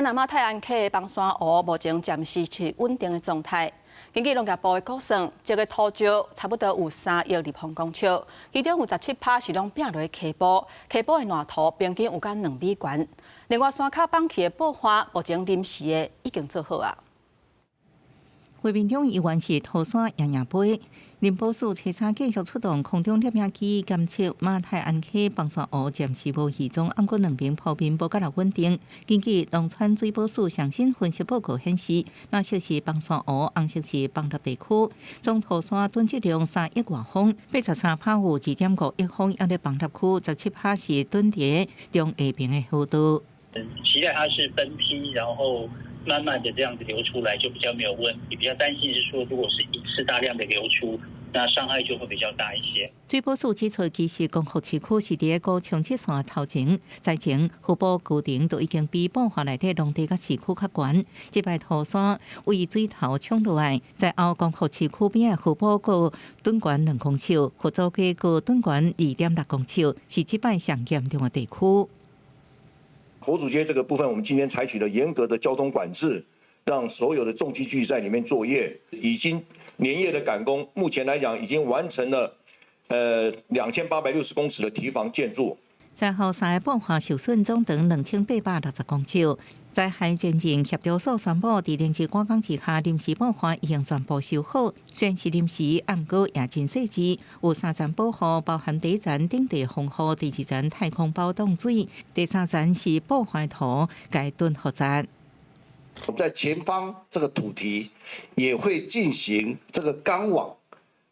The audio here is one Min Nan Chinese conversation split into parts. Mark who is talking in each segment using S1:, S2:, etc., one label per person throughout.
S1: 南馬泰安溪的枋山湖目前暫時是穩定的狀態。根據農業部的估算，這个土石差不多有3億立方公尺，其中有17趴是攏拚落溪埔，溪埔的爛土平均有甲2米懸。另外，山跤崩去的布花，目前臨時的已經做好啊。
S2: 畫面中猶原是土山贏贏飛，林保署初三繼續出動空中攝影機監測馬太鞍溪枋山湖暫時無魚蹤，毋過兩邊普遍無較穩定。根據農村水保署上新分析報告顯示，藍色是枋山湖，紅色是枋寮地區，總土山囤積量3億外方，83趴有2.5億方猶佇枋寮區，17趴是囤佇中下爿的河道。
S3: 期待它是分批，然後慢慢的這樣子流出來就比較沒有問題。比較擔心是說，如果是一次大量的流出，那傷害就會比較大一些。
S2: 水保署指出，其實光復市區是佇個高沖積線頭前，災前湖泊高程都已經比埔華內底農地佮市區較懸。這擺土山為水頭沖落來，在後光復市區邊的湖泊閣囤懸2公尺，佛祖街閣囤懸2.6公尺，是這擺上嚴重的地區。
S4: 佛祖街這個部分，我們今天採取了嚴格的交通管制，讓所有的重機具在裡面作業。已經連夜的趕工，目前來講已經完成了，2860公尺的堤防建築。
S2: 災後三个埔華受損總長2860公尺。災害前進協調所宣布，佇連日趕工之下，臨時埔華已經全部修好。雖然是臨時，毋過也真細緻，有三層保護，包含第一層頂地防護，第二層太空包擋水，第三層是埔華土共囤護閘。
S5: 在前方這個土堤也會進行這個鋼網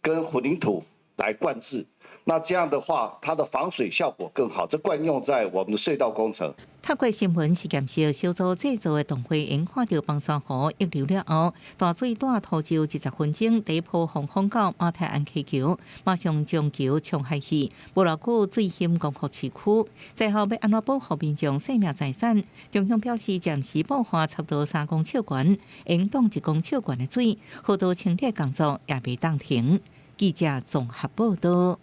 S5: 跟混凝土來灌製。那這樣的話，它的防水效果更好。這慣用在我們的隧道工程。
S2: 透過新聞實驗室小組製作的動畫，𪜶看著枋山湖溢流了後，大水帶土石20分鐘，第一波洪峰到馬太鞍溪橋，馬上將橋沖下去，無偌久水淹光復市區。災後欲按怎保護民眾生命財產？中央表示，暫時埔華差不多3公尺懸，會擋1公尺懸的水，河道清理工作也袂當停。記者綜合報道。